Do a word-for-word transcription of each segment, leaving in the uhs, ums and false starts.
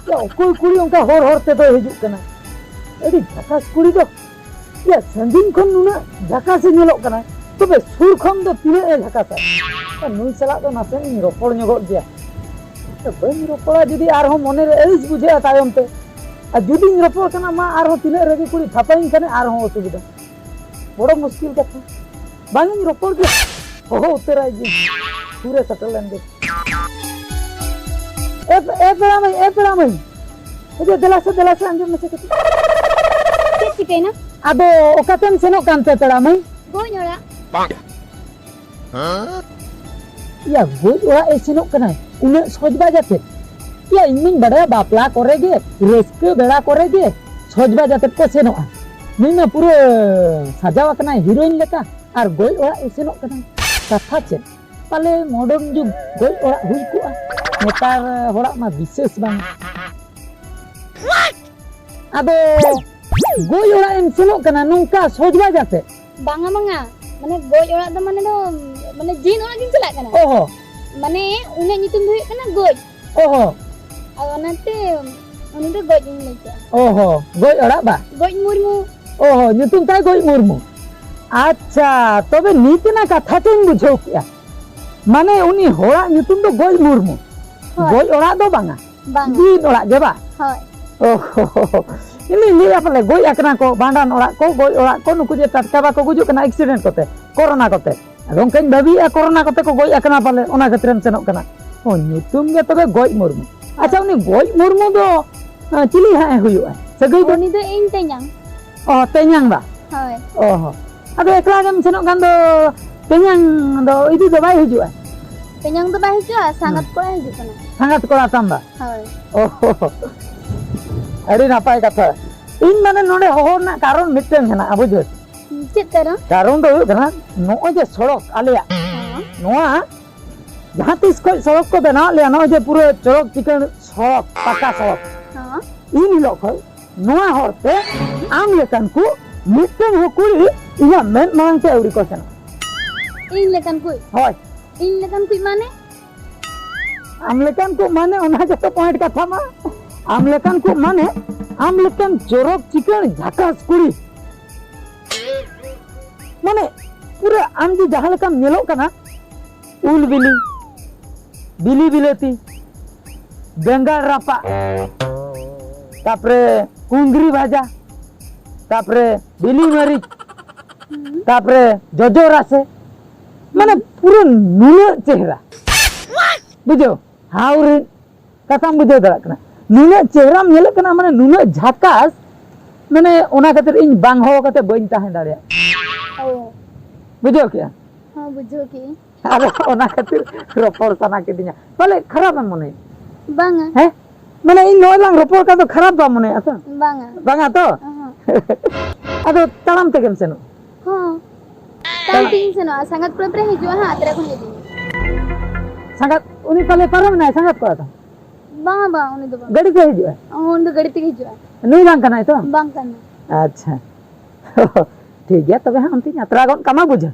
ᱭᱟ, ᱚᱠᱚᱭ ᱠᱩᱲᱤ ᱚᱱᱠᱟ ᱦᱚᱨ ᱦᱚᱨ ᱛᱮᱫᱚᱭ ᱦᱤᱡᱩᱜ ᱠᱟᱱᱟ? ᱟᱹᱰᱤ ᱡᱷᱟᱠᱟᱥ ᱠᱩᱲᱤ ᱫᱚ᱾ ᱭᱟ, ᱥᱟᱺᱜᱤᱧ ᱠᱷᱚᱱ ᱱᱩᱱᱟᱹᱜ ᱡᱷᱟᱠᱟᱥ ᱮ ᱧᱮᱞᱚᱜ ᱠᱟᱱᱟ, ᱛᱚᱵᱮ ᱥᱩᱨ ᱠᱷᱚᱱ ᱫᱚ ᱛᱤᱱᱟᱹᱜ ᱮ ᱡᱷᱟᱠᱟᱥᱟ? ᱭᱟ, ᱱᱩᱭ ᱥᱟᱞᱟᱜ ᱫᱚ ᱱᱟᱥᱮ ᱤᱧ ᱨᱚᱯᱚᱲ ᱧᱚᱜᱚᱜ ᱜᱮᱭᱟ᱾ ᱭᱟ, ᱵᱟᱹᱧ ᱨᱚᱯᱚᱲᱟ ᱡᱩᱫᱤ ᱟᱨᱦᱚᱸ ᱢᱚᱱᱮᱨᱮ ᱟᱹᱲᱤᱥ ᱵᱩᱡᱷᱟᱹᱜᱼᱟ ᱛᱟᱭᱚᱢ ᱛᱮ᱾ ᱟᱨ ᱡᱩᱫᱤᱧ ᱨᱚᱯᱚᱲ ᱠᱟᱱᱟ, ᱢᱟ ᱟᱨᱦᱚᱸ ᱛᱤᱱᱟᱹᱜ ᱨᱟᱹᱜᱤ ᱠᱩᱲᱤ ᱛᱷᱟᱯᱟᱧ ᱠᱷᱟᱱᱮ ᱟᱨᱦᱚᱸ ᱚᱥᱩᱵᱤᱫᱷᱟ᱾ ᱵᱚᱲᱚ ᱢᱩᱥᱠᱤᱞ ᱠᱟᱛᱷᱟ᱾ ᱵᱟᱝ ᱤᱧ ᱨᱚᱯᱚᱲ ᱜᱮᱭᱟ᱾ ᱦᱚᱦᱚ ᱩᱛᱟᱹᱨᱟᱭ ᱜᱮ᱾ ᱥᱩᱨᱮ ᱥᱮᱴᱮᱨ ᱞᱮᱱ ᱜᱮ᱾ ᱮ, ᱮ ᱯᱮᱲᱟ ᱢᱟᱹᱭ, ᱮ ᱯᱮᱲᱟ ᱢᱟᱹᱭ᱾ ᱮ ᱡᱮ, ᱫᱮᱞᱟ ᱥᱮ, ᱫᱮᱞᱟ ᱥᱮ, ᱟᱸᱡᱚᱢ ᱢᱮᱥᱮ ᱠᱟᱹᱴᱤᱡ᱾ ᱪᱮᱫ ᱪᱤᱠᱟᱹᱭᱮᱱᱟ? ᱟᱫᱚ ᱚᱠᱟᱛᱮᱢ ᱥᱮᱱᱚᱜ ᱠᱟᱱᱛᱮ ᱯᱮᱲᱟ ᱢᱟᱹᱭ? ᱜᱚᱡ ᱚᱲᱟᱜ᱾ ᱭᱟ, ᱜᱚᱡ ᱚᱲᱟᱜ ᱮ ᱥᱮᱱᱚᱜ ᱠᱟᱱᱟᱭ ᱩᱱᱟᱹᱜ ᱥᱚᱡᱽᱵᱟᱡᱽ ᱟᱛᱮ? ᱭᱟ, ᱤᱧ ᱢᱟᱧ ᱵᱟᱰᱟᱭᱟ ᱵᱟᱯᱞᱟ ᱠᱚᱨᱮ ᱜᱮ, ᱨᱟᱹᱥᱠᱟᱹ ᱵᱮᱲᱟ ᱠᱚᱨᱮ ᱜᱮ ᱥᱚᱡᱽᱵᱟᱡᱽ ᱟᱛᱮ ᱠᱚ ᱥᱮᱱᱚᱜᱼᱟ᱾ ᱱᱩᱭ ᱢᱟ ᱯᱩᱨᱟᱹ ᱥᱟᱡᱟᱣ ᱟᱠᱟᱱᱟᱭ ᱦᱤᱨᱳᱭᱤᱱ ᱞᱮᱠᱟ, ᱟᱨ ᱜᱚᱡ ᱚᱲᱟᱜ ᱮ ᱥᱮᱱᱚᱜ ᱠᱟᱱᱟᱭ᱾ ᱠᱟᱛᱷᱟ ᱪᱮᱫ? ᱯᱟᱞᱮ ᱢᱚᱰᱚᱨᱱ ᱡᱩᱜᱽ ᱜᱚᱡ ᱚᱲᱟᱜ ᱦᱩᱭ ᱠᱚᱜᱼᱟ᱾ ᱱᱮᱛᱟᱨ ᱦᱚᱲᱟᱜ ᱢᱟ ᱵᱤᱥᱮᱥ ᱵᱟᱝ᱾ ᱟᱫᱚ ᱜᱚᱡ ᱚᱲᱟᱜ ᱮᱢ ᱥᱮᱱᱚᱜ ᱠᱟᱱᱟ ᱱᱚᱝᱠᱟ ᱥᱚᱡᱽᱵᱟᱡᱽ ᱟᱛᱮ? ᱵᱟᱝᱟ, ᱵᱟᱝᱟ, ᱢᱟᱱᱮ ᱜᱚᱡ ᱚᱲᱟᱜ ᱫᱚ, ᱢᱟᱱᱮ ᱫᱚ, ᱢᱟᱱᱮ ᱡᱤᱭᱚᱱ ᱚᱲᱟᱜ ᱜᱤᱧ ᱪᱟᱞᱟᱜ ᱠᱟᱱᱟ᱾ ᱚᱦᱚ᱾ ᱢᱟᱱᱮ ᱩᱱᱤᱭᱟᱜ ᱧᱩᱛᱩᱢ ᱫᱚ ᱦᱩᱭᱩᱜ ᱠᱟᱱᱟ ᱜᱚᱡ᱾ ᱚᱦᱚ᱾ ᱟᱫᱚ ᱚᱱᱟᱛᱮ ᱩᱱᱤ ᱫᱚ ᱜᱚᱡ ᱤᱧ ᱞᱟᱹᱭ ᱠᱮᱜᱼᱟ᱾ ᱚᱦᱚ, ᱜᱚᱡ ᱚᱲᱟᱜ ᱵᱟ? ᱜᱚᱡ ᱢᱩᱨᱢᱩ᱾ ᱚᱦᱚ, ᱧᱩᱛᱩᱢ ᱛᱟᱭ ᱜᱚᱡ ᱢᱩᱨᱢᱩ᱾ ᱟᱪᱪᱷᱟ, ᱛᱚᱵᱮ ᱱᱤᱛ ᱨᱮᱱᱟᱜ ᱠᱟᱛᱷᱟ ᱪᱚᱧ ᱵᱩᱡᱷᱟᱹᱣ ᱠᱮᱜᱼᱟ᱾ ᱢᱟᱱᱮ ᱩᱱᱤ ᱦᱚᱲᱟᱜ ᱧᱩᱛᱩᱢ ᱫᱚ ᱜᱚᱡ ᱢᱩᱨᱢᱩ᱾ ᱦᱳᱭ᱾ ᱜᱚᱡ ᱚᱲᱟᱜ ᱫᱚ ᱵᱟᱝᱟ᱾ ᱵᱟᱝ᱾ ᱡᱤᱣᱤᱫ ᱚᱲᱟᱜ ᱜᱮ ᱵᱟ? ᱦᱳᱭ᱾ ᱚᱦᱚ, ᱤᱧ ᱞᱟᱹᱭᱟ ᱯᱟᱞᱮ ᱜᱚᱡ ᱟᱠᱟᱱᱟ ᱠᱚ, ᱵᱷᱟᱸᱰᱟᱱ ᱚᱲᱟᱜ ᱠᱚ, ᱜᱚᱡ ᱚᱲᱟᱜ ᱠᱚ, ᱱᱩᱠᱩ ᱡᱮ ᱴᱟᱴᱠᱟ ᱵᱟᱠᱚ ᱜᱩᱡᱩᱜ ᱠᱟᱱᱟ accident ᱠᱚᱛᱮ, ᱠᱚᱨᱳᱱᱟ ᱠᱚᱛᱮ᱾ ᱟᱫᱚ ᱚᱱᱠᱟᱧ ᱵᱷᱟᱹᱵᱤᱭᱮᱫᱼᱟ ᱠᱚᱨᱳᱱᱟ ᱠᱚᱛᱮ ᱠᱚ ᱜᱚᱡ ᱟᱠᱟᱱᱟ ᱯᱟᱞᱮ, ᱚᱱᱟ ᱠᱷᱟᱹᱛᱤᱨᱮᱢ ᱥᱮᱱᱚᱜ ᱠᱟᱱᱟ᱾ ᱚ, ᱧᱩᱛᱩᱢ ᱜᱮ ᱛᱚᱵᱮ ᱜᱚᱡ ᱢᱩᱨᱢᱩ᱾ ᱟᱪᱪᱷᱟ, ᱩᱱᱤ ᱜᱚᱡ ᱢᱩᱨᱢᱩ ᱫᱚ, ᱟ, ᱪᱤᱞᱤ ᱦᱟᱸᱜ ᱮ ᱦᱩᱭᱩᱜᱼᱟ? ᱥᱟᱹᱜᱟᱹᱭ ᱫᱚ? ᱩᱱᱤ ᱫᱚ ᱤᱧ ᱛᱮᱧᱟᱝ᱾ ᱚ, ᱛᱮᱧᱟᱝ ᱵᱟ? ᱦᱳᱭ᱾ ᱚ ᱦᱚᱸ᱾ ᱟᱫᱚ ᱮᱠᱞᱟ ᱜᱮᱢ ᱥᱮᱱᱚᱜ ᱠᱷᱟᱱ ᱫᱚ ᱛᱮᱧᱟᱝ ᱫᱚ ᱤᱫᱤ ᱫᱚ ᱵᱟᱭ ᱦᱤᱡᱩᱜᱼᱟ? ᱛᱮᱧᱟᱝ ᱫᱚ ᱵᱟᱭ ᱦᱤᱡᱩᱜᱼᱟ, ᱥᱟᱸᱜᱟᱛ ᱦᱩᱸ᱾ ᱠᱚᱲᱟ ᱦᱤᱡᱩᱜ ᱠᱟᱱᱟ᱾ ᱥᱟᱸᱜᱟᱛ ᱠᱚᱲᱟ ᱛᱟᱢ ᱵᱟ? ᱦᱳᱭ᱾ ᱚ ᱦᱚᱸ᱾ ᱟᱹᱰᱤ ᱱᱟᱯᱟᱭ ᱠᱟᱛᱷᱟ᱾ ᱤᱧ ᱢᱟᱱᱮ ᱱᱚᱰᱮ ᱦᱚᱦᱚ ᱨᱮᱱᱟᱜ ᱠᱟᱨᱚᱱ ᱢᱤᱫᱴᱟᱝ ᱦᱮᱱᱟᱜᱼᱟ, ᱵᱩᱡᱷᱟᱹᱣ? ᱪᱮᱫ ᱠᱟᱨᱚᱱ? ᱠᱟᱨᱚᱱ ᱫᱚ ᱦᱩᱭᱩᱜ ᱠᱟᱱᱟ, ᱱᱚᱜᱼᱚᱭ ᱡᱮ ᱥᱚᱲᱚᱠ ᱟᱞᱮᱭᱟᱜ, ᱦᱮᱸ᱾ ᱱᱚᱣᱟ ᱡᱟᱦᱟᱸ ᱛᱤᱥ ᱠᱷᱚᱱ ᱥᱚᱲᱚᱠ ᱠᱚ ᱵᱮᱱᱟᱣ ᱞᱮᱭᱟ, ᱱᱚᱜᱼᱚᱭ ᱡᱮ ᱯᱩᱨᱟᱹ ᱪᱚᱲᱚᱠ ᱪᱤᱠᱟᱹᱬ ᱥᱚᱲᱚᱠ, ᱯᱟᱠᱟ ᱥᱚᱲᱚᱠ, ᱦᱮᱸ᱾ ᱩᱱ ᱦᱤᱞᱳᱜ ᱠᱷᱚᱱ ᱱᱚᱣᱟ ᱦᱚᱨ ᱛᱮ ᱟᱢ ᱞᱮᱠᱟᱱ ᱠᱚ ᱢᱤᱫᱴᱟᱝ ᱦᱚᱸ ᱠᱩᱲᱤ ᱤᱧᱟᱹᱜ ᱢᱮᱫ ᱢᱟᱲᱟᱝ ᱛᱮ ᱟᱹᱣᱨᱤ ᱠᱚ ᱥᱮᱱᱚᱜ᱾ ᱤᱧ ᱞᱮᱠᱟᱱ ᱠᱩᱡ? ᱦᱳᱭ᱾ ᱤᱧ ᱞᱮᱠᱟᱱ ᱠᱩᱡ ᱢᱟᱱᱮ? ᱟᱢ ᱞᱮᱠᱟᱱ ᱠᱚ ᱢᱟᱱᱮ ᱚᱱᱟ ᱜᱮᱛᱚ point ᱠᱟᱛᱷᱟ ᱢᱟ᱾ ᱟᱢ ᱞᱮᱠᱟᱱ ᱠᱚ ᱢᱟᱱᱮ, ᱟᱢ ᱞᱮᱠᱟᱱ ᱪᱚᱨᱚᱠ ᱪᱤᱠᱟᱹᱲ ᱡᱷᱟᱠᱟᱥ ᱠᱩᱲᱤ᱾ ᱢᱟᱱᱮ, ᱯᱩᱨᱟᱹ ᱟᱢ ᱡᱮ ᱡᱟᱦᱟᱸ ᱞᱮᱠᱟᱢ ᱧᱮᱞᱚᱜ ᱠᱟᱱᱟ, ᱩᱞ ᱵᱤᱞᱤ, ᱵᱤᱞᱤ ᱵᱤᱞᱟᱹᱛᱤ, ᱵᱮᱸᱜᱟᱲ ᱨᱟᱯᱟᱜ, ᱛᱟᱯᱚᱨᱮ ᱠᱩᱸᱫᱽᱨᱤ ᱵᱷᱟᱡᱟ, ᱛᱟᱯᱚᱨᱮ ᱵᱤᱞᱤ ᱢᱟᱹᱨᱤᱪ, ᱛᱟᱯᱚᱨᱮ ᱡᱚᱡᱚ ᱨᱟᱥᱮ, ᱢᱟᱱᱮ ᱯᱩᱨᱟᱹ ᱱᱩᱱᱟᱹᱜ ᱪᱮᱦᱨᱟ᱾ ᱵᱩᱡᱷᱟᱹᱣ? ᱦᱟᱣ ᱨᱤᱱ ᱠᱟᱛᱷᱟᱢ ᱵᱩᱡᱷᱟᱹᱣ ᱫᱟᱲᱮᱭᱟᱜ ᱠᱟᱱᱟ᱾ ᱱᱩᱱᱟᱹᱜ ᱪᱮᱦᱨᱟᱢ ᱧᱮᱞᱚᱜ ᱠᱟᱱᱟ, ᱢᱟᱱᱮ ᱱᱩᱱᱟᱹᱜ ᱡᱷᱟᱠᱟᱥ, ᱢᱟᱱᱮ ᱚᱱᱟ ᱠᱷᱟᱹᱛᱤᱨ ᱤᱧ ᱵᱟᱝ ᱦᱚᱦᱚ ᱠᱟᱛᱮ ᱵᱟᱹᱧ ᱛᱟᱦᱮᱸ ᱫᱟᱲᱮᱭᱟᱜ᱾ ᱚ᱾ ᱵᱩᱡᱷᱟᱹᱣ ᱠᱮᱜᱼᱟ? ᱦᱚᱸ, ᱵᱩᱡᱷᱟᱹᱣ ᱠᱮᱜᱼᱟᱹᱧ᱾ ᱟᱫᱚ ᱚᱱᱟ ᱠᱷᱟᱹᱛᱤᱨ ᱨᱚᱯᱚᱲ ᱥᱟᱱᱟ ᱠᱤᱫᱤᱧᱟ᱾ ᱯᱟᱞᱮ ᱠᱷᱟᱨᱟᱯ ᱮᱢ ᱢᱚᱱᱮᱭᱟ? ᱵᱟᱝᱟ᱾ ᱦᱮᱸ? ᱢᱟᱱᱮ ᱤᱧ ᱱᱚᱜᱼᱚᱭ ᱞᱟᱝ ᱨᱚᱯᱚᱲ ᱠᱟᱱ ᱫᱚ ᱠᱷᱟᱨᱟᱯ ᱵᱟᱢ ᱢᱚᱱᱮᱭᱟ ᱛᱚ? ᱵᱟᱝᱟ᱾ ᱵᱟᱝᱟ ᱛᱚ? ᱚᱦᱚᱸ᱾ ᱟᱫᱚ ᱛᱟᱲᱟᱢ ᱛᱮᱜᱮᱢ ᱥᱮᱱᱚᱜᱼᱟ? ᱦᱚᱸ᱾ ᱛᱟᱲᱟᱢ ᱛᱮᱜᱤᱧ ᱥᱮᱱᱚᱜᱼᱟ᱾ ᱥᱟᱸᱜᱟᱛ ᱠᱚᱲᱟ ᱯᱮᱨᱮ ᱦᱤᱡᱩᱜᱼᱟ ᱦᱟᱸᱜ, ᱟᱛᱨᱟ ᱠᱷᱚᱱ ᱤᱫᱤᱧᱟ᱾ ᱥᱟᱸᱜᱟᱛ, ᱩᱱᱤ ᱯᱟᱞᱮ ᱯᱟᱨᱚᱢ ᱮᱱᱟᱭ ᱥᱟᱸᱜᱟᱛ ᱠᱚᱲᱟ ᱫᱚ? ᱵᱟᱝᱟ, ᱵᱟᱝ, ᱩᱱᱤ ᱫᱚ ᱵᱟᱝ᱾ ᱜᱟᱹᱰᱤ ᱛᱮ ᱦᱤᱡᱩᱜᱼᱟ? ᱦᱚᱸ, ᱩᱱᱤ ᱫᱚ ᱜᱟᱹᱰᱤ ᱛᱮᱜᱮ ᱦᱤᱡᱩᱜᱼᱟ᱾ ᱱᱩᱭ ᱵᱟᱝ ᱠᱟᱱᱟᱭ ᱛᱚ? ᱵᱟᱝ ᱠᱟᱱᱟ᱾ ᱟᱪᱪᱷᱟ᱾ ᱴᱷᱤᱠ ᱜᱮᱭᱟ, ᱛᱚᱵᱮ ᱦᱟᱸᱜ ᱚᱱᱛᱮᱧ ᱟᱛᱨᱟ ᱜᱚᱫ ᱠᱟᱢᱟ, ᱵᱩᱡᱷᱟᱹᱣ᱾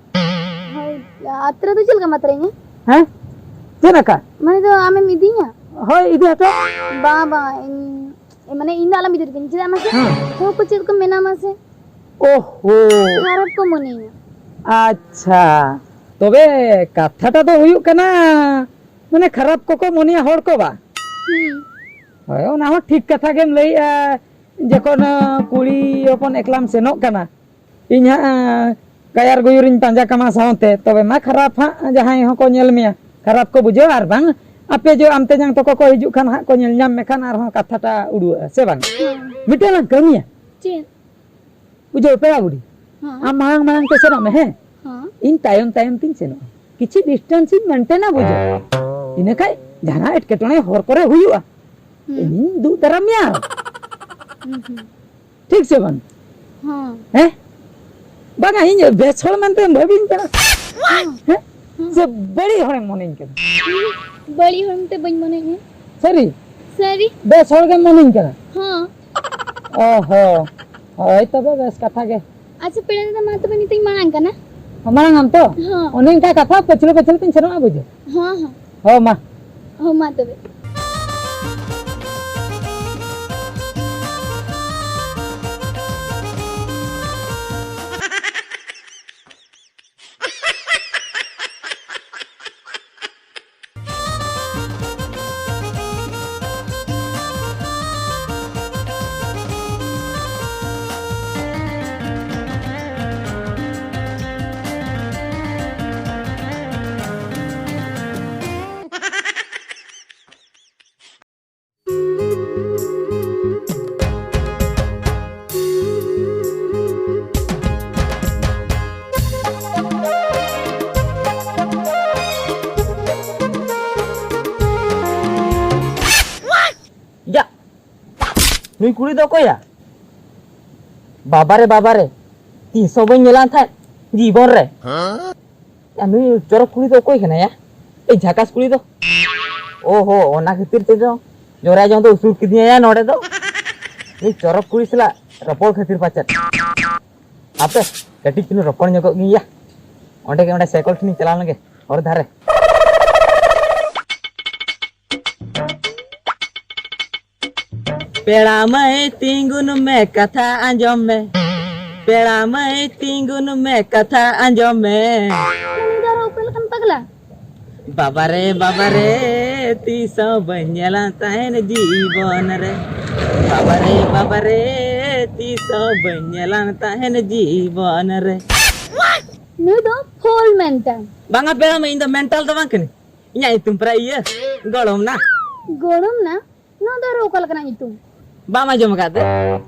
ᱦᱳᱭ, ᱟᱛᱨᱟ ᱫᱚ ᱪᱮᱫ ᱞᱮᱠᱟᱢ ᱟᱛᱨᱟᱧᱟ? ᱦᱮᱸ? ᱪᱮᱫ ᱞᱮᱠᱟ? ᱢᱟᱱᱮ ᱫᱚ ᱟᱢᱮᱢ ᱤᱫᱤᱧᱟ? ᱦᱳᱭ, ᱤᱫᱤ ᱦᱚᱴᱚ᱾ ᱵᱟᱝ, ᱵᱟᱝ, ᱤᱧ, ᱢᱟᱱᱮ ᱤᱧ ᱫᱚ ᱟᱞᱚᱢ ᱤᱫᱤ ᱦᱚᱴᱚ ᱠᱟᱹᱧᱟ, ᱪᱮᱫᱟᱜ ᱢᱟᱥᱮ? ᱦᱮᱸ᱾ ᱦᱚᱲ ᱠᱚ ᱪᱮᱫ ᱠᱚ ᱢᱮᱱᱟ ᱢᱟᱥᱮ? ᱳᱦᱳ᱾ ᱠᱷᱟᱨᱟᱯ ᱠᱚ ᱢᱚᱱᱮᱭᱟ᱾ ᱟᱪᱪᱷᱟ, ᱛᱚᱵᱮ ᱠᱟᱛᱷᱟᱴᱟ ᱫᱚ ᱦᱩᱭᱩᱜ ᱠᱟᱱᱟ, ᱢᱟᱱᱮ ᱠᱷᱟᱨᱟᱯ ᱠᱚᱠᱚ ᱢᱚᱱᱮᱭᱟ ᱦᱚᱲ ᱠᱚ ᱵᱟ? ᱦᱩᱸ᱾ ᱦᱳᱭ, ᱚᱱᱟ ᱦᱚᱸ ᱴᱷᱤᱠ ᱠᱟᱛᱷᱟ ᱜᱮᱢ ᱞᱟᱹᱭᱮᱜᱼᱟ᱾ ᱡᱚᱠᱷᱚᱱ, ᱟᱸ, ᱠᱩᱲᱤ ᱦᱚᱯᱚᱱ ᱮᱠᱞᱟᱢ ᱥᱮᱱᱚᱜ ᱠᱟᱱᱟ, ᱤᱧ ᱦᱟᱸᱜ, ᱟᱸ, ᱠᱟᱭᱟᱨ ᱜᱩᱭᱩᱨᱤᱧ ᱯᱟᱸᱡᱟ ᱠᱟᱢᱟ ᱥᱟᱶᱛᱮ, ᱛᱚᱵᱮ ᱢᱟ ᱠᱷᱟᱨᱟᱯ ᱦᱟᱸᱜ ᱡᱟᱦᱟᱸᱭ ᱦᱚᱸᱠᱚ ᱧᱮᱞ ᱢᱮᱭᱟ, ᱠᱷᱟᱨᱟᱯ ᱠᱚ ᱵᱩᱡᱷᱟᱹᱣᱟ᱾ ᱟᱨ ᱵᱟᱝ, ᱟᱯᱮ ᱡᱚ ᱟᱢ ᱛᱮᱧᱟᱝ ᱛᱟᱠᱚ ᱠᱚ ᱦᱤᱡᱩᱜ ᱠᱷᱟᱱ ᱦᱟᱸᱜ ᱠᱚ ᱧᱮᱞ ᱧᱟᱢ ᱢᱮᱠᱷᱟᱱ ᱟᱨᱦᱚᱸ ᱠᱟᱛᱷᱟᱴᱟ ᱩᱰᱩᱠᱚᱜᱼᱟ, ᱥᱮ ᱵᱟᱝ? ᱦᱮᱸ᱾ ᱢᱤᱫᱴᱮᱱ ᱞᱟᱝ ᱠᱟᱹᱢᱤᱭᱟ᱾ ᱪᱮᱫ? ᱵᱩᱡᱷᱟᱹᱣ, ᱯᱮᱲᱟ ᱵᱩᱰᱷᱤ, ᱦᱮᱸ᱾ ᱟᱢ ᱢᱟᱲᱟᱝ ᱢᱟᱲᱟᱝ ᱛᱮ ᱥᱮᱱᱚᱜ ᱢᱮ, ᱦᱮᱸ? ᱦᱮᱸ᱾ ᱤᱧ ᱛᱟᱭᱚᱢ ᱛᱟᱭᱚᱢ ᱛᱤᱧ ᱥᱮᱱᱚᱜᱼᱟ᱾ ᱠᱤᱪᱷᱩ distance ᱤᱧ maintain ᱟ, ᱵᱩᱡᱷᱟᱹᱣ᱾ ᱤᱱᱟᱹ ᱠᱷᱟᱡ ᱡᱟᱦᱟᱱᱟᱜ ᱮᱴᱠᱮᱴᱚᱬᱮ ᱦᱚᱨ ᱠᱚᱨᱮ ᱦᱩᱭᱩᱜᱼᱟ, ᱦᱩᱸ᱾ ᱤᱧᱤᱧ ᱫᱩᱜ ᱫᱟᱨᱟᱢ ᱢᱮᱭᱟ᱾ ᱦᱩᱸ, ᱦᱩᱸ᱾ ᱴᱷᱤᱠ ᱥᱮ ᱵᱟᱝ? ᱦᱮᱸ᱾ ᱦᱮᱸ? ᱵᱟᱝᱟ, ᱤᱧ ᱵᱮᱥ ᱦᱚᱲ ᱢᱮᱱᱛᱮᱢ ᱵᱷᱟᱹᱵᱤᱧ ᱠᱟᱱᱟ᱾ ᱦᱮᱸ᱾ ᱦᱮᱸ? ᱦᱮᱸ᱾ ᱥᱮ ᱵᱟᱹᱲᱤᱡ ᱦᱚᱲᱮᱢ ᱢᱚᱱᱮᱧ ᱠᱟᱱᱟ? ᱵᱟᱹᱲᱤᱡ ᱦᱚᱲ ᱢᱮᱱᱛᱮ ᱵᱟᱹᱧ ᱢᱚᱱᱮᱭᱮᱫ ᱢᱮᱭᱟ᱾ ᱥᱟᱹᱨᱤ? ᱥᱟᱹᱨᱤ᱾ ᱵᱮᱥ ᱦᱚᱲ ᱜᱮᱢ ᱢᱚᱱᱮᱧ ᱠᱟᱱᱟ? ᱦᱮᱸ᱾ ᱚ ᱦᱚ᱾ ᱦᱳᱭ, ᱛᱚᱵᱮ ᱵᱮᱥ ᱠᱟᱛᱷᱟ ᱜᱮ᱾ ᱟᱪᱪᱷᱟ, ᱯᱮᱲᱟ ᱫᱟᱫᱟ, ᱢᱟ ᱛᱚᱵᱮ ᱱᱤᱛᱚᱜ ᱤᱧ ᱢᱟᱲᱟᱝ ᱠᱟᱱᱟ᱾ ᱢᱟᱲᱟᱝ ᱟᱢ ᱛᱚ? ᱦᱮᱸ᱾ ᱚᱱᱮ ᱚᱱᱠᱟ ᱠᱟᱛᱷᱟ ᱯᱟᱹᱪᱷᱞᱟᱹ ᱯᱟᱹᱪᱷᱞᱟᱹ ᱛᱤᱧ ᱥᱮᱱᱚᱜᱼᱟ, ᱵᱩᱡᱷᱟᱹᱣ? ᱦᱮᱸ, ᱦᱮᱸ᱾ ᱦᱳᱭ, ᱢᱟ᱾ ᱦᱳᱭ, ᱢᱟ ᱛᱚᱵᱮ᱾ ᱱᱩᱭ ᱠᱩᱲᱤ ᱫᱚ ᱚᱠᱚᱭᱟ? ᱵᱟᱵᱟᱨᱮ, ᱵᱟᱵᱟᱨᱮ, ᱛᱤᱥ ᱦᱚᱸ ᱵᱟᱹᱧ ᱧᱮᱞᱟᱱ ᱛᱟᱦᱮᱸᱫ ᱡᱤᱵᱚᱱ ᱨᱮ᱾ ᱭᱟ, ᱱᱩᱭ ᱪᱚᱨᱚᱠ ᱠᱩᱲᱤ ᱫᱚ ᱚᱠᱚᱭ ᱠᱟᱱᱟᱭᱟ? ᱮᱭ ᱡᱷᱟᱠᱟᱥ ᱠᱩᱲᱤ ᱫᱚ᱾ ᱳᱦᱳ, ᱚᱱᱟ ᱠᱷᱟᱹᱛᱤᱨ ᱛᱮᱫᱚ ᱡᱚᱨᱟ ᱡᱚᱝ ᱫᱚ ᱩᱥᱩᱞ ᱠᱤᱫᱤᱧᱟᱭᱟ ᱱᱚᱰᱮ ᱫᱚ᱾ ᱱᱩᱭ ᱪᱚᱨᱚᱠ ᱠᱩᱲᱤ ᱥᱟᱞᱟᱜ ᱨᱚᱯᱚᱲ ᱠᱷᱟᱹᱛᱤᱨ ᱯᱟᱪᱮᱫ᱾ ᱟᱯᱮ ᱠᱟᱹᱴᱤᱡ ᱪᱩᱞᱩᱝ ᱨᱚᱯᱚᱲ ᱧᱚᱜᱚᱜ ᱜᱤᱧ ᱭᱟ᱾ ᱚᱸᱰᱮ ᱜᱮ, ᱚᱸᱰᱮ ᱥᱟᱭᱠᱮᱞ ᱴᱷᱮᱱᱤᱧ ᱪᱟᱞᱟᱣ ᱞᱮᱱᱜᱮ, ᱦᱚᱨ ᱫᱷᱟᱨᱮ᱾ ᱯᱮᱲᱟ ᱢᱟᱹᱭ ᱛᱤᱸᱜᱩᱱ ᱢᱮ, ᱠᱟᱛᱷᱟ ᱟᱸᱡᱚᱢ ᱢᱮ᱾ ᱯᱮᱲᱟ ᱢᱟᱹᱭ ᱛᱤᱸᱜᱩᱱ ᱢᱮ, ᱠᱟᱛᱷᱟ ᱟᱸᱡᱚᱢ ᱢᱮ᱾ ᱩᱱᱤ ᱫᱚ ᱟᱨᱦᱚᱸ ᱚᱠᱟ ᱞᱮᱠᱟᱱ ᱯᱟᱜᱽᱞᱟ? ᱵᱟᱵᱟᱨᱮ, ᱵᱟᱵᱟᱨᱮ, ᱛᱤᱥ ᱦᱚᱸ ᱵᱟᱹᱧ ᱧᱮᱞᱟᱱ ᱛᱟᱦᱮᱱ ᱡᱤᱵᱚᱱ ᱨᱮ᱾ ᱵᱟᱵᱟᱨᱮ, ᱵᱟᱵᱟᱨᱮ, ᱛᱤᱥ ᱦᱚᱸ ᱵᱟᱹᱧ ᱧᱮᱞᱟᱱ ᱛᱟᱦᱮᱱ ᱡᱤᱵᱚᱱ ᱨᱮ᱾ ᱱᱩᱭ ᱫᱚ ᱯᱷᱳᱞ ᱢᱮᱱᱴᱟᱞ᱾ ᱵᱟᱝᱟ ᱯᱮᱲᱟ ᱢᱟᱹᱭ, ᱤᱧ ᱫᱚ ᱢᱮᱱᱴᱟᱞ ᱫᱚ ᱵᱟᱝ ᱠᱟᱹᱱᱟᱹᱧ᱾ ᱤᱧᱟᱹᱜ ᱧᱩᱛᱩᱢ ᱯᱮᱨᱟ ᱤᱭᱟᱹ, ᱜᱚᱲᱚᱢ ᱱᱟ᱾ ᱜᱚᱲᱚᱢ ᱱᱟ? ᱱᱚᱣᱟ ᱫᱚ ᱟᱨᱚ ᱚᱠᱟ ᱞᱮᱠᱟᱱᱟᱜ ᱧᱩᱛᱩᱢ? ᱵᱟᱢ ᱟᱸᱡᱚᱢ ᱟᱠᱟᱫ ᱛᱮ?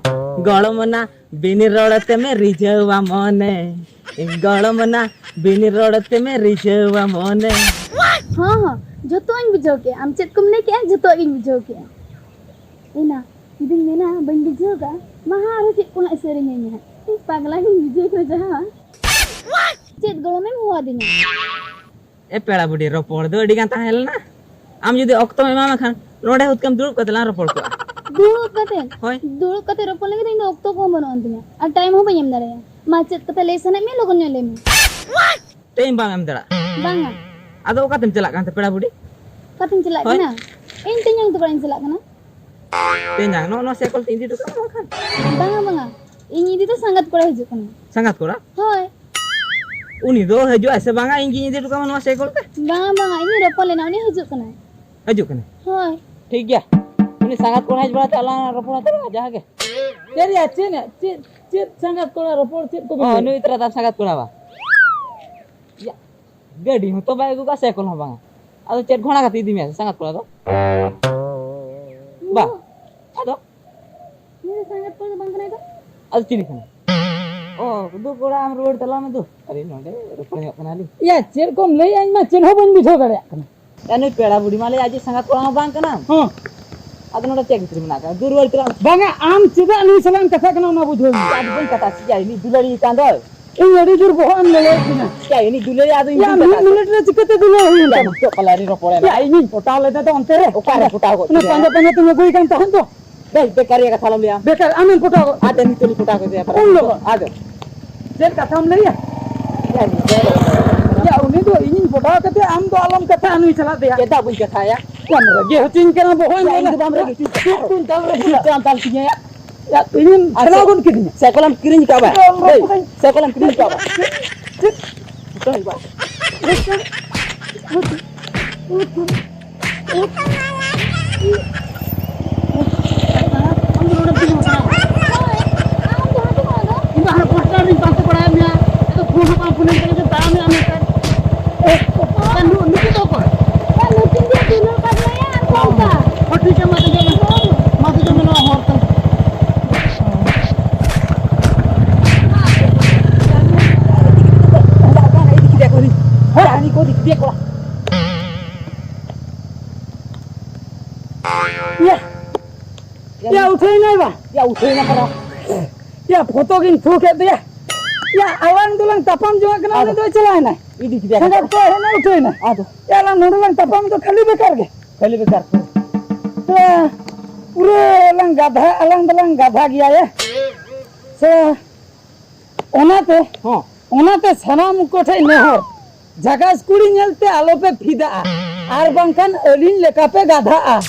ᱜᱚᱲᱚᱢ ᱱᱟ, ᱵᱤᱱᱤ ᱨᱚᱲ ᱛᱮᱢᱮ ᱨᱤᱡᱷᱟᱹᱣᱟ ᱢᱚᱱᱮ᱾ ᱜᱚᱲᱚᱢ ᱱᱟ, ᱵᱤᱱᱤ ᱨᱚᱲ ᱛᱮᱢᱮ ᱨᱤᱡᱷᱟᱹᱣᱟ ᱢᱚᱱᱮ᱾ ᱦᱚᱸ, ᱦᱚᱸ, ᱡᱚᱛᱚᱧ ᱵᱩᱡᱷᱟᱹᱣ ᱠᱮᱜᱼᱟ᱾ ᱟᱢ ᱪᱮᱫ ᱠᱚᱢ ᱞᱟᱹᱭ ᱠᱮᱜᱼᱟ, ᱡᱚᱛᱚᱣᱟᱜ ᱜᱤᱧ ᱵᱩᱡᱷᱟᱹᱣ ᱠᱮᱜᱼᱟ᱾ ᱮᱱᱟ, ᱡᱩᱫᱤᱧ ᱢᱮᱱᱟ ᱵᱟᱹᱧ ᱵᱩᱡᱷᱟᱹᱣ ᱠᱟᱜᱼᱟ, ᱢᱟ ᱦᱟᱸᱜ ᱟᱨᱦᱚᱸ ᱪᱮᱫ ᱠᱚ ᱦᱟᱸᱜ ᱥᱮᱨᱮᱧᱟᱹᱧ ᱦᱟᱸᱜ᱾ ᱤᱧ ᱯᱟᱜᱽᱞᱟ ᱜᱤᱧ ᱵᱩᱡᱷᱟᱹᱣ ᱠᱟᱱᱟ ᱡᱟᱦᱟᱸ᱾ ᱪᱮᱫ ᱜᱚᱲᱚᱢᱮᱢ ᱦᱚᱦᱚᱣᱟᱫᱤᱧᱟ? ᱮ ᱯᱮᱲᱟ ᱵᱩᱰᱷᱤ, ᱨᱚᱯᱚᱲ ᱫᱚ ᱟᱹᱰᱤ ᱜᱟᱱ ᱛᱟᱦᱮᱸ ᱞᱮᱱᱟ᱾ ᱟᱢ ᱡᱩᱫᱤ ᱚᱠᱛᱚᱢ ᱮᱢᱟᱢᱟ ᱠᱷᱟᱱ, ᱱᱚᱰᱮ ᱦᱩᱛᱠᱟᱹᱢ ᱫᱩᱲᱩᱵ ᱠᱟᱛᱮ ᱞᱟᱝ ᱨᱚᱯᱚᱲ ᱠᱚᱜᱼᱟ᱾ ᱫᱩᱲᱩᱵ ᱠᱟᱛᱮ? ᱦᱳᱭ᱾ ᱫᱩᱲᱩᱵ ᱠᱟᱛᱮ ᱨᱚᱯᱚᱲ ᱞᱟᱹᱜᱤᱫ ᱫᱚ ᱤᱧ ᱫᱚ ᱚᱠᱛᱚ ᱠᱚᱦᱚᱸ ᱵᱟᱹᱱᱩᱜ ᱟᱱ ᱛᱤᱧᱟ, ᱟᱨ ᱴᱟᱭᱤᱢ ᱦᱚᱸ ᱵᱟᱹᱧ ᱮᱢ ᱫᱟᱲᱮᱭᱟᱜᱼᱟ᱾ ᱢᱟ ᱪᱮᱫ ᱠᱟᱛᱷᱟ ᱞᱟᱹᱭ ᱥᱟᱱᱟᱭᱮᱫ ᱢᱮᱭᱟ, ᱞᱚᱜᱚᱱ ᱧᱚᱜ ᱞᱟᱹᱭ ᱢᱮ᱾ ᱴᱟᱭᱤᱢ ᱵᱟᱝ ᱮᱢ ᱫᱟᱲᱮᱭᱟᱜᱼᱟ? ᱵᱟᱝᱟ᱾ ᱟᱫᱚ ᱚᱠᱟᱛᱮᱢ ᱪᱟᱞᱟᱜ ᱠᱟᱱ ᱛᱮ ᱯᱮᱲᱟ ᱵᱩᱰᱷᱤ? ᱚᱠᱟᱛᱮᱧ ᱪᱟᱞᱟᱜ ᱦᱳᱭ᱾ ᱠᱟᱱᱟ? ᱤᱧ ᱛᱮᱧᱟᱝ ᱛᱟᱠᱚ ᱚᱲᱟᱜ ᱤᱧ ᱪᱟᱞᱟᱜ ᱠᱟᱱᱟ᱾ ᱛᱮᱧᱟᱝ, ᱱᱚᱜᱼᱚ ᱱᱚᱣᱟ ᱥᱟᱭᱠᱮᱞ ᱛᱮ ᱤᱫᱤ ᱦᱚᱴᱚ ᱠᱟᱜ ᱢᱮ ᱵᱟᱝᱠᱷᱟᱱ᱾ ᱵᱟᱝᱟ, ᱵᱟᱝᱟ, ᱤᱧ ᱤᱫᱤ ᱫᱚ ᱥᱟᱸᱜᱟᱛ ᱠᱚᱲᱟ ᱦᱤᱡᱩᱜ ᱠᱟᱱᱟ᱾ ᱥᱟᱸᱜᱟᱛ ᱠᱚᱲᱟ? ᱦᱳᱭ᱾ ᱩᱱᱤ ᱫᱚ ᱦᱤᱡᱩᱜ ᱟᱭ ᱥᱮ ᱵᱟᱝᱟ, ᱤᱧ ᱜᱤᱧ ᱤᱫᱤ ᱦᱚᱴᱚ ᱠᱟᱜ ᱢᱟ ᱱᱚᱣᱟ ᱥᱟᱭᱠᱮᱞ ᱛᱮ᱾ ᱵᱟᱝᱟ, ᱵᱟᱝᱟ, ᱤᱧᱤᱧ ᱨᱚᱯᱚᱲ ᱞᱮᱱᱟ, ᱩᱱᱤ ᱦᱤᱡᱩᱜ ᱠᱟᱱᱟᱭ᱾ ᱦᱤᱡᱩᱜ ᱠᱟᱱᱟᱭ? ᱦᱳᱭ᱾ ᱴᱷᱤᱠ ᱜᱮᱭᱟ, ᱩᱱᱤ ᱥᱟᱸᱜᱟᱛ ᱠᱚᱲᱟ ᱦᱮᱡ ᱵᱟᱲᱟ ᱛᱮ ᱟᱞᱟᱝ ᱨᱚᱯᱚᱲ ᱦᱟᱛᱟᱲᱚᱜᱼᱟ ᱡᱟᱦᱟᱸ ᱜᱮ᱾ ᱪᱮᱫ ᱭᱟ, ᱪᱮᱫ ᱭᱟ, ᱪᱮᱫ, ᱪᱮᱫ ᱥᱟᱸᱜᱟᱛ ᱠᱚᱲᱟ ᱨᱚᱯᱚᱲ, ᱪᱮᱫ ᱠᱚ ᱚ, ᱵᱤᱱ ᱞᱟᱹᱭ? ᱱᱩᱭ ᱛᱚᱨᱟ ᱛᱟᱢ ᱥᱟᱸᱜᱟᱛ ᱠᱚᱲᱟ ᱵᱟ? ᱭᱟ, ᱜᱟᱹᱰᱤ ᱦᱚᱸᱛᱚ ᱵᱟᱭ ᱟᱹᱜᱩ ᱠᱟᱜᱼᱟ, ᱥᱟᱭᱠᱮᱞ ᱦᱚᱸ ᱵᱟᱝᱟ᱾ ᱟᱫᱚ ᱪᱮᱫ ᱜᱷᱚᱲᱟ ᱠᱟᱛᱮ ᱤᱫᱤ ᱢᱮᱭᱟ ᱥᱟᱸᱜᱟᱛ ᱠᱚᱲᱟ ᱫᱚ? ᱵᱟ, ᱟᱫᱚ? ᱩᱱᱤ ᱫᱚ ᱥᱟᱸᱜᱟᱛ ᱠᱚᱲᱟ ᱫᱚ ᱵᱟᱝ ᱠᱟᱱᱟᱭ ᱛᱚ᱾ ᱟᱫᱚ ᱪᱤᱞᱤ ᱠᱟᱱᱟᱭ? ᱚ, ᱫᱩ ᱠᱚᱲᱟ, ᱟᱢ ᱨᱩᱣᱟᱹᱲ ᱛᱟᱞᱟᱝ ᱢᱮ ᱫᱩ᱾ ᱟᱨᱮ, ᱱᱚᱰᱮ ᱨᱚᱯᱚᱲ ᱧᱚᱜ ᱠᱟᱱᱟᱞᱤᱧ᱾ ᱭᱟ, ᱪᱮᱫ ᱠᱚᱢ ᱞᱟᱹᱭᱟ, ᱤᱧ ᱢᱟ ᱪᱮᱫ ᱦᱚᱸ ᱵᱟᱹᱧ ᱵᱩᱡᱷᱟᱹᱣ ᱫᱟᱲᱮᱭᱟᱜ ᱠᱟᱱᱟ᱾ ᱭᱟ, ᱱᱩᱭ ᱯᱮᱲᱟ ᱵᱩᱰᱷᱤ ᱢᱟ ᱞᱟᱹᱭ ᱟᱡ ᱥᱟᱸᱜᱟᱛ ᱠᱚᱲᱟ ᱦᱚᱸ ᱵᱟᱝ ᱠᱟᱱᱟᱢ᱾ ᱦᱚᱸ᱾ ᱟᱫᱚ ᱱᱚᱰᱮ ᱪᱮᱫ ᱠᱷᱟᱹᱛᱤᱨ ᱢᱮᱱᱟᱜ ᱠᱟᱫᱟ? ᱫᱩ ᱨᱩᱣᱟᱹᱲ ᱛᱮᱞᱟᱝ᱾ ᱵᱟᱝᱟ, ᱟᱢ ᱪᱮᱫᱟᱜ ᱱᱩᱭ ᱥᱟᱞᱟᱜ ᱮᱢ ᱠᱟᱛᱷᱟᱜ ᱠᱟᱱᱟ ᱚᱱᱟ ᱵᱩᱡᱷᱟᱹᱣ ᱢᱮ᱾ ᱟᱫᱚ ᱵᱟᱹᱧ ᱠᱟᱛᱷᱟ ᱪᱮᱫ ᱭᱟ, ᱤᱧ ᱫᱩᱞᱟᱹᱲᱤᱭᱟᱹ ᱠᱟᱱ ᱫᱚᱭ᱾ ᱤᱧ ᱟᱹᱰᱤ ᱡᱳᱨ ᱵᱚᱦᱚᱜ ᱮᱢ ᱞᱚᱞᱚᱭᱮᱫ ᱛᱤᱧᱟ᱾ ᱪᱮᱫ ᱭᱟ, ᱤᱧ ᱫᱩᱞᱟᱹᱲᱤᱭᱟᱹ ᱟᱫᱚ ᱤᱧ ᱭᱟ, ᱫᱩᱧ ᱢᱤᱫ ᱠᱟᱛᱷᱟ᱾ ᱢᱤᱱᱤᱴ ᱨᱮ ᱪᱤᱠᱟᱹᱛᱮ ᱫᱩᱞᱟᱹᱲ ᱦᱩᱭᱮᱱ ᱭᱟ, ᱛᱟᱢᱟ? ᱱᱤᱛᱚᱜ ᱯᱟᱞᱮ ᱟᱹᱰᱤ ᱨᱚᱯᱚᱲ ᱮᱱᱟ᱾ ᱭᱟ, ᱤᱧᱤᱧ ᱯᱚᱴᱟᱣ ᱞᱮᱫᱟ ᱫᱚ ᱚᱱᱛᱮ ᱨᱮ᱾ ᱚᱠᱟᱨᱮ ᱯᱚᱴᱟᱣ ᱜᱚᱫ ᱚᱱᱟ ᱠᱮᱫᱟ? ᱯᱟᱸᱡᱟ ᱯᱟᱸᱡᱟ ᱛᱮᱢ ᱟᱹᱜᱩᱭ ᱠᱟᱱ ᱛᱟᱦᱮᱸᱫ ᱫᱚ᱾ ᱵᱮᱥ, ᱵᱮᱠᱟᱨᱤᱭᱟᱹ ᱠᱟᱛᱷᱟ ᱟᱞᱚᱢ ᱞᱟᱹᱭᱟ᱾ ᱵᱮᱠᱟᱨ, ᱟᱢᱮᱢ ᱯᱚᱴᱟᱣ ᱜᱚᱫ᱾ ᱟᱫᱚ ᱱᱤᱛᱚᱜ ᱞᱤᱧ ᱯᱚᱴᱟᱣ ᱜᱚᱫᱮᱭᱟ ᱯᱟᱞᱮ᱾ ᱩᱱ ᱞᱚᱜᱚᱱ? ᱟᱫᱚ᱾ ᱪᱮᱫ ᱠᱟᱛᱷᱟᱢ ᱞᱟᱹᱭᱟ? ᱪᱮᱫ ᱮᱢ ᱞᱟᱹᱭᱟ? ᱭᱟ, ᱩᱱᱤ ᱫᱚ ᱤᱧᱤᱧ ᱯᱚᱴᱟᱣ ᱠᱟᱛᱮ ᱟᱢ ᱫᱚ ᱟᱞᱚᱢ ᱠᱟᱛᱷᱟᱜᱼᱟ ᱱᱩᱭ ᱥᱟᱞᱟᱜ ᱫᱚ ᱭᱟ᱾ ᱪᱮᱫᱟᱜ ᱵᱟᱹᱧ ᱠᱟᱛᱷᱟᱭᱟ? ᱭᱟ, ᱨᱟᱹᱜᱤ ᱦᱚᱪᱚᱧ ᱠᱟᱱᱟ ᱵᱚᱦᱚᱜ ᱭᱟ, ᱤᱧ ᱫᱚ ᱵᱟᱢ ᱨᱟᱹᱜᱤ ᱦᱚᱪᱚᱧ ᱠᱟᱱᱟ᱾ ᱪᱮᱫ ᱠᱚᱧ ᱫᱟᱞ ᱨᱟᱹᱜᱤ ᱪᱮᱫ ᱠᱚᱧ ᱫᱟᱞ ᱛᱤᱧᱟᱹ ᱭᱟ? ᱭᱟ, ᱤᱧᱮᱢ ᱟᱨ ᱪᱷᱟᱲᱟᱣ ᱪᱮᱫ? ᱜᱚᱫ ᱠᱤᱫᱤᱧᱟ᱾ ᱥᱟᱭᱠᱮᱞᱮᱢ ᱠᱤᱨᱤᱧ ᱠᱟᱜ ᱵᱟ? ᱭᱟ, ᱮᱭ, ᱥᱟᱭᱠᱮᱞᱮᱢ ᱠᱤᱨᱤᱧ ᱠᱟᱜ ᱵᱟ? ᱪᱮᱫ? ᱩᱛᱟᱹᱨ ᱵᱟ᱾ ᱟᱢ ᱫᱚ ᱱᱚᱰᱮᱢ ᱛᱤᱸᱜᱩ ᱟᱠᱟᱱᱟ? ᱤᱧ ᱫᱚ ᱦᱟᱱᱮ ᱯᱳᱥᱴᱟᱨ ᱨᱤᱧ ᱯᱟᱱᱛᱮ ᱵᱟᱲᱟᱭᱮᱫ ᱢᱮᱭᱟ᱾ ᱟᱫᱚ ᱯᱷᱳᱱ ᱦᱚᱸ ᱵᱟᱢ ᱯᱷᱳᱱᱟᱹᱧ ᱠᱟᱱᱟ ᱡᱮ ᱫᱟᱬᱟᱱ ᱦᱩᱭᱩᱜᱼᱟ ᱢᱮᱱᱛᱮ᱾ ᱮ, ᱱᱩ-, ᱱᱩᱠᱩ ᱫᱚ ᱚᱠᱚᱭ? ᱱᱩᱠᱤᱱ ᱜᱮ ᱫᱩᱞᱟᱹᱲ ᱠᱟᱫ ᱢᱮᱭᱟ ᱟᱨ ᱚᱠᱟ ᱞᱮᱠᱟ? ᱦᱚᱸ, ᱴᱷᱤᱠ ᱜᱮᱭᱟ, ᱢᱟ ᱫᱮᱡᱚᱜ ᱢᱮ᱾ ᱦᱳᱭ᱾ ᱢᱟ ᱫᱮᱡᱚᱜ ᱢᱮ ᱱᱚᱣᱟ ᱦᱚᱨ ᱛᱮ᱾ ᱦᱳᱭ, ᱦᱟᱹᱱᱤ ᱠᱚ ᱤᱫᱤ ᱠᱮᱫᱮᱭᱟ ᱠᱚ᱾ ᱦᱳᱭ᱾ ᱭᱟ, ᱭᱟ, ᱩᱴᱷᱟᱹᱭ ᱱᱟᱭ ᱵᱟ? ᱭᱟ, ᱩᱴᱷᱟᱹᱭ ᱱᱟ ᱯᱟᱨᱟ᱾ ᱭᱟ, ᱯᱷᱚᱛᱚ ᱜᱤᱧ ᱛᱷᱩ ᱠᱮᱫ ᱫᱚᱭᱟ᱾ ᱭᱟ, ᱟᱞᱟᱝ ᱫᱚᱞᱟᱝ ᱛᱟᱯᱟᱢ ᱡᱚᱝᱟᱜ ᱠᱟᱱᱟ, ᱩᱱᱤ ᱟᱫᱚ᱾ ᱫᱚᱭ ᱪᱟᱞᱟᱣ ᱮᱱᱟ᱾ ᱤᱫᱤ ᱠᱮᱫᱮᱭᱟ ᱥᱮᱸᱜᱮᱞ ᱠᱚ᱾ ᱠᱚ ᱦᱮᱡ ᱮᱱᱟ, ᱩᱴᱷᱟᱹᱭ ᱮᱱᱟ᱾ ᱟᱫᱚ᱾ ᱭᱟ, ᱟᱞᱟᱝ ᱱᱚᱰᱮ ᱞᱟᱝ ᱛᱟᱯᱟᱢ ᱫᱚ ᱠᱷᱟᱹᱞᱤ ᱵᱮᱠᱟᱨ ᱜᱮ᱾ ᱠᱷᱟᱹᱞᱤ ᱵᱮᱠᱟᱨ ᱠᱚ᱾ ᱭᱟ, ᱯᱩᱨᱟᱹ ᱞᱟᱝ ᱜᱟᱫᱷᱟ, ᱟᱞᱟᱝ ᱫᱚᱞᱟᱝ ᱜᱟᱫᱷᱟ ᱜᱮᱭᱟ ᱭᱟ᱾ ᱥᱮ ᱚᱱᱟᱛᱮ, ᱦᱚᱸ᱾ ᱚᱱᱟᱛᱮ ᱥᱟᱱᱟᱢ ᱠᱚ ᱴᱷᱮᱱ ᱱᱮᱦᱚᱨ, ᱡᱟᱠᱟᱥ ᱠᱩᱲᱤ ᱧᱮᱞᱛᱮ ᱟᱞᱚᱯᱮ ᱯᱷᱤᱫᱟᱜᱼᱟ, ᱟᱨ ᱵᱟᱝᱠᱷᱟᱱ ᱟᱹᱞᱤᱧ ᱞᱮᱠᱟᱯᱮ ᱜᱟᱫᱷᱟᱜᱼᱟ᱾